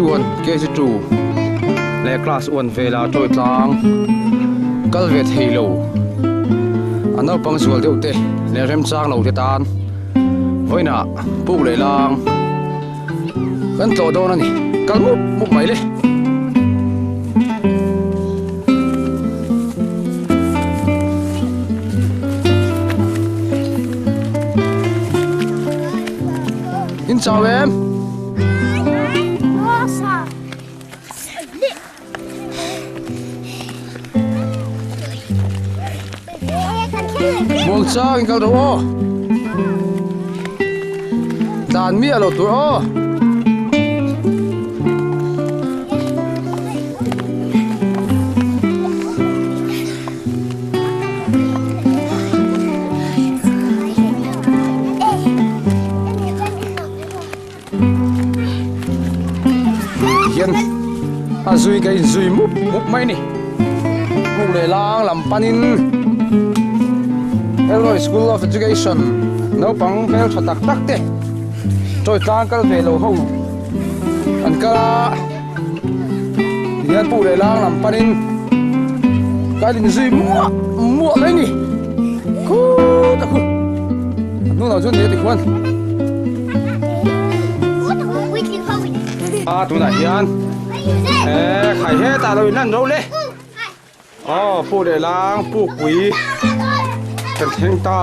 1, KG 2 leh class 1 vela chawi tlang kal ve thei lo a naupang zual deuh te leh remchang lo te tan vawiinah puk leh lang kan tlawh dawn a ni kal mup mup mai le. In chau em? Muang chang in kal rawh aw. Tlan miah lo tur aw. Hian a zui ka inzui mup mup mai a ni buk leh lang lam panin Elroy School of Education naupang hmeltha tak tak te chawi tlang kal ve lo ho an kal a. Tihian puk leh lang lam panin ka inzui muah muah mai ni khut a khu a hnungah chuan nia tikhuan a tunah hian eh khai hetah lo in lan ro le Aw puk leh lang pukpui kan thleng ta.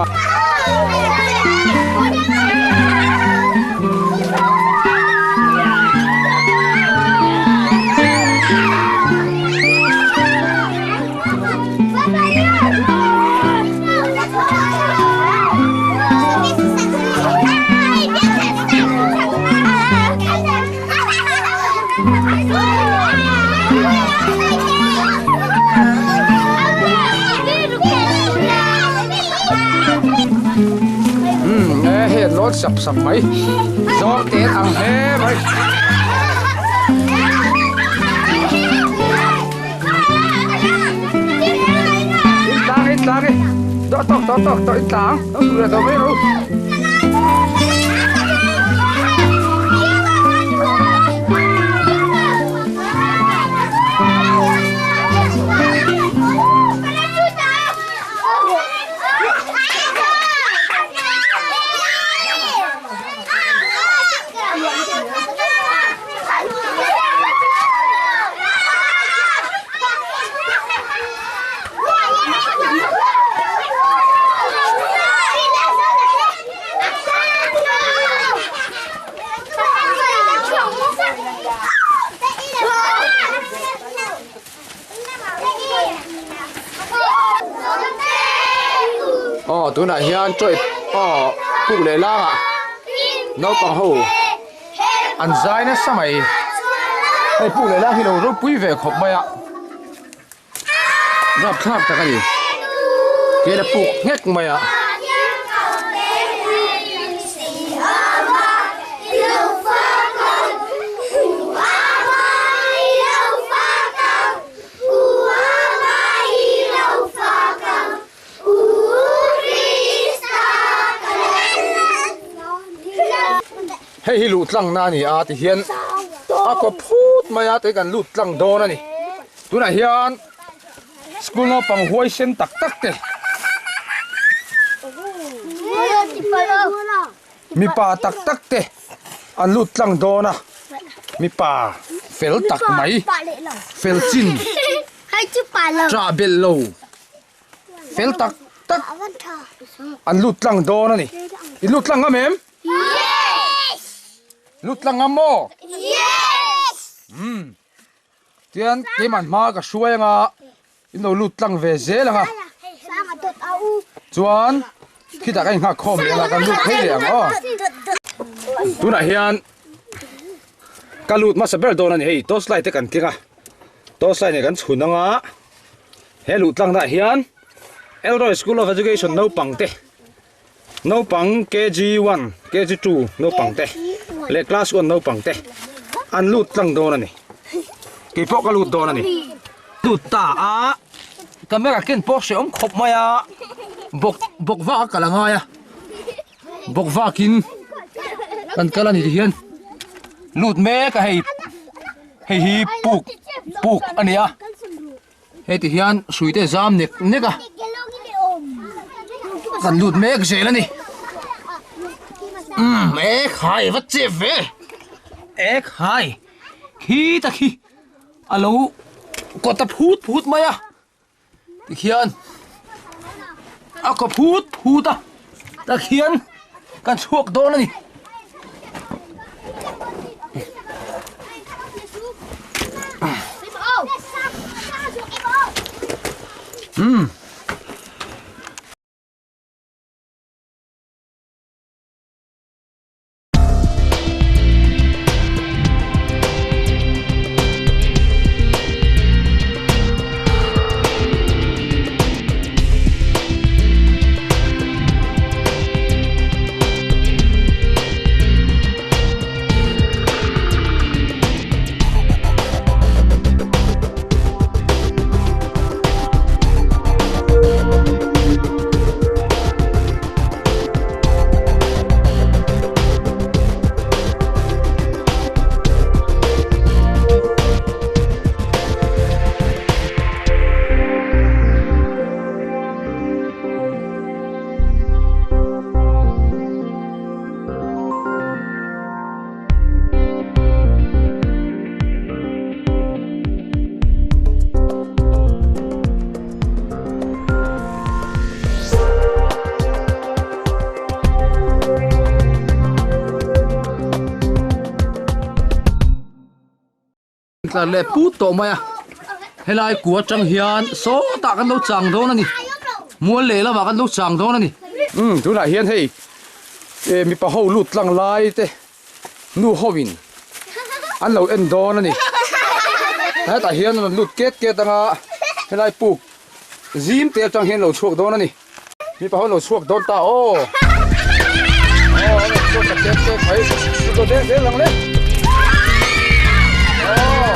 Umm e hei an lawn sap sap mai zawng te an ang hle mai. In tlang in tlang e tawk tawk tawk tawk tawk in tlang lo su leh tawh mai rawh u. Aw tunah hian chawi aw puk leh langah naupang ho an zai nasa mai hei puk leh lang hi lo ropui ve khawp mai a rapthlak tak a ni kel a puk nghek mai a. Hei hi luh tlang na a ni a tihian a kaw phut mai a tei kan lut tlang dawn a ni tunah hian school naupang huaisen tak tak te mipa tak tak te an lut tlang dawn a mipa fel tak mai fel chin ṭah belh lo. Fel tak tak an lut tlang dawn a ni. I lut tlang ngam em? Yes! Lut tlang ngam maw? Yes! Umm. Tian keimah hma ka hruai anga in lo lut tlang ve zel anga. Chuan khitah ka inghak khawm leh anga kan lut phei leh ang aw. Tunah hian ka lut hmasa ber dawn a ni hei torch light te kan keng a. Torch light nen kan chhun anga. He luh tlangna ah hian Elroy School of Education naupang te naupang KG1, KG2 naupang te leh class 1 naupang te an lut tlang dawn a ni. Kei pawh ka lut dawn a ni. Lut ta a camera ken pawh hrehawm khawp mai a bawk bawk vak a kal a ngai a bawk vakin kan kal a ni ti hian lut mek a hei. Hei hi puk puk a ni a heti hian hrui te zam nek nek a kan lut mek zel a ni umm e khai va chep ve e khai khi ta khi a lo kawt a phut phut mai a tikhian a kaw phut phut a takhian kan chhuak dawn a ni. Umm. Tlar leh put tawh mai a helai kua atang hian sawtah kan lo chang dawn a ni mual leh lamah kan lo chang dawn a ni. Umm tunah hian hei eh mipa ho lut tlang lai te nu ho in an lo en dawn a ni hetah hian an rawn lut ket ket anga helai puk zim te atang hian lo chhuak dawn a ni mipa ho lo chhuak dawn ta aw aw an rawn chhuak ta ket ket mai lut dawn zel zel ang le aw.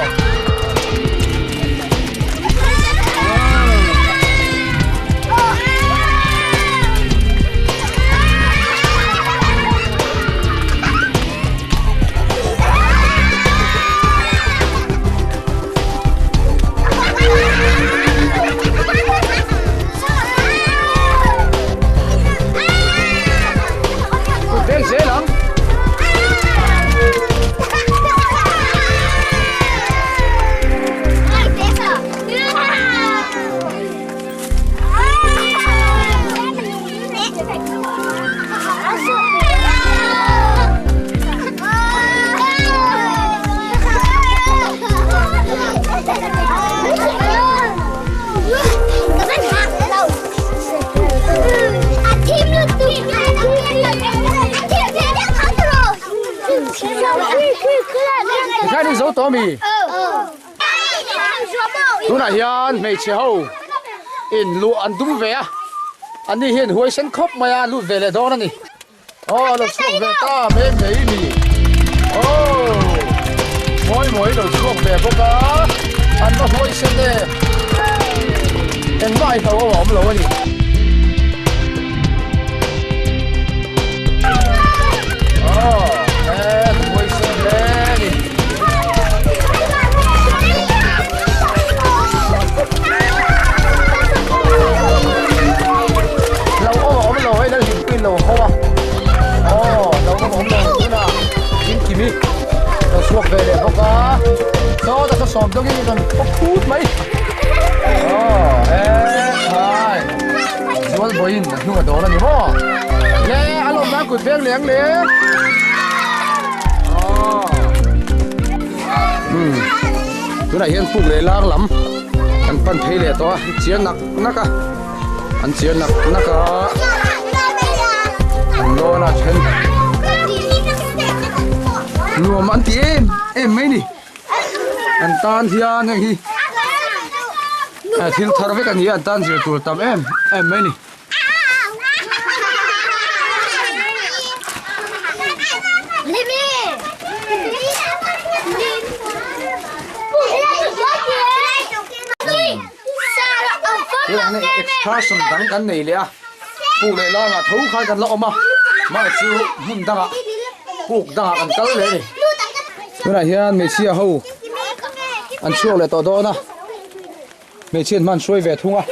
Vel zel ang. Tikhian in zo tawh ami? Tunah hian hmeichhe ho in luh an dum ve a, an ni hian huai sen khawp mai a, an lut ve leh dawn a ni. Aw a lo chhuak ve ta mai mai mi. Aw mawi mawi lo chhuak ve bawk a, an va huai sen e. Engmah i hlo a awm lo a ni. Aw he huai sen hle a ni. Lo awm a awm lo hei lal hlimpuiin lo haw a aw lo awm a awm lo tunah Kimkimi lo chhuak ve leh bawk a sawta saw sawm dawngin rawn pawp phut mai aw he khai zual vawiin a hnung a dawn a ni maw le a lawm nan kut veng leng le aw umm tunah hian puk leh lar lam kan pan phei leh tawh a chiar nak nak a an chiar nak nak a an lawn a then nuam an ti em em mai ni an tan hian hei hi thil thar vek a ni a an tan zir tur tam em em mai ni. Excursion dang kan nei leh a puk leh langah tho khan kan la awm a mahse chu hmun dangah puk dangah kan kal leh a ni. Tunah hian hmeichhia ho. An chhuak leh tawh dawn a, hmeichhia an hman hruai ve thung a.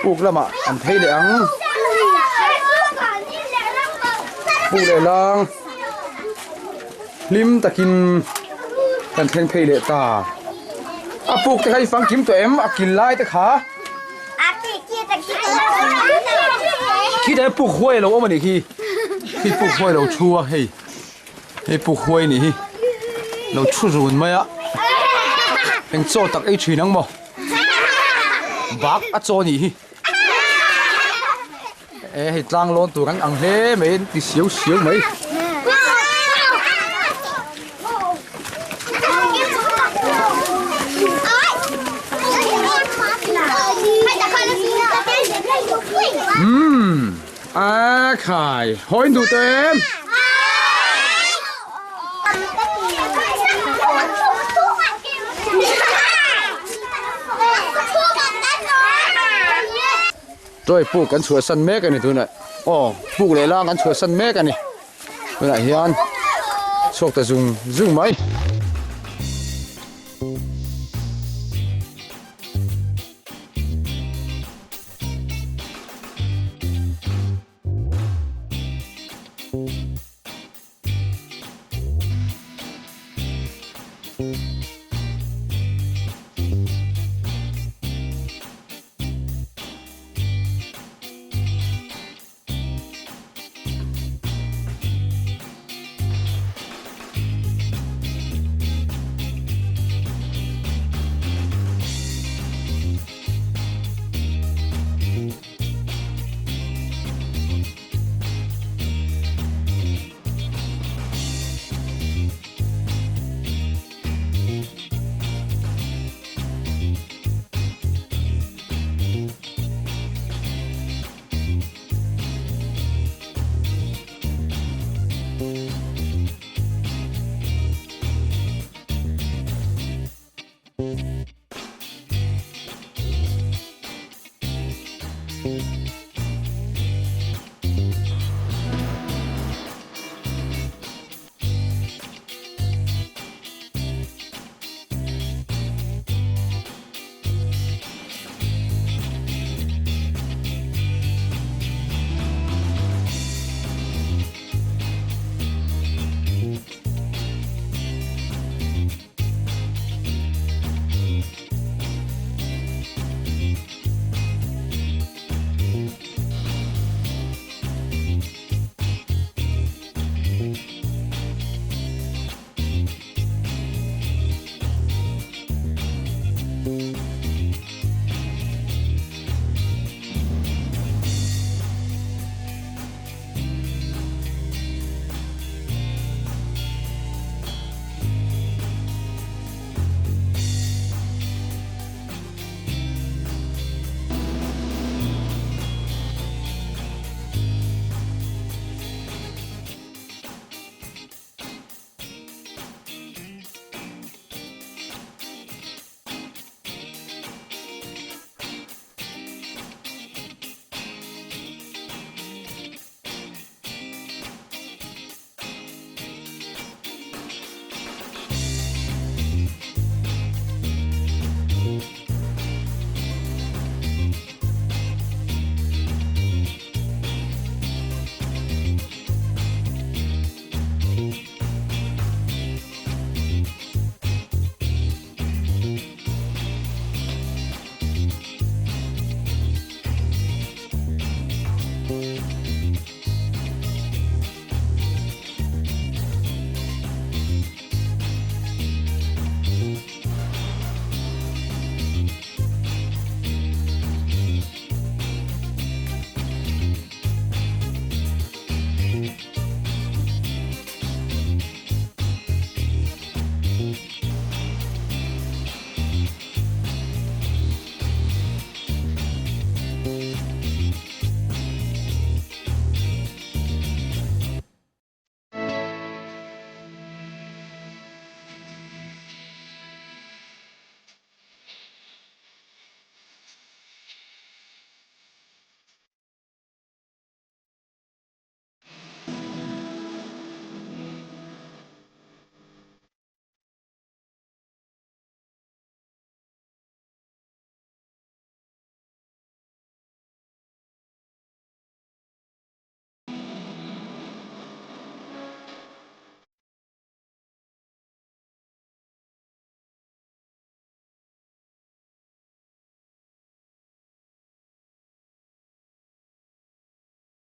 Puk lamah an phei leh ang. Puk leh lang hlim takin kan thleng phei leh ta. A puk te kha i fangkim tawh em? A kil lai te kha. Khi te puk huai lo awm a nih khi. Khi puk huai lo thu a hei. Hei puk huai a nih hi. Lo thu run mai a. Eng chaw tak ei thin ang maw? Bak a chaw a nih hi. E hei tlang lawn tur an ang hle mai an ti siau siau mai. Umm a khai hawi duh tawh em? Toy puk kan chhuahsan mek a ni tunah aw puk leh lang kan chhuahsan mek a ni tunah hian chhuak ta zung zung mai.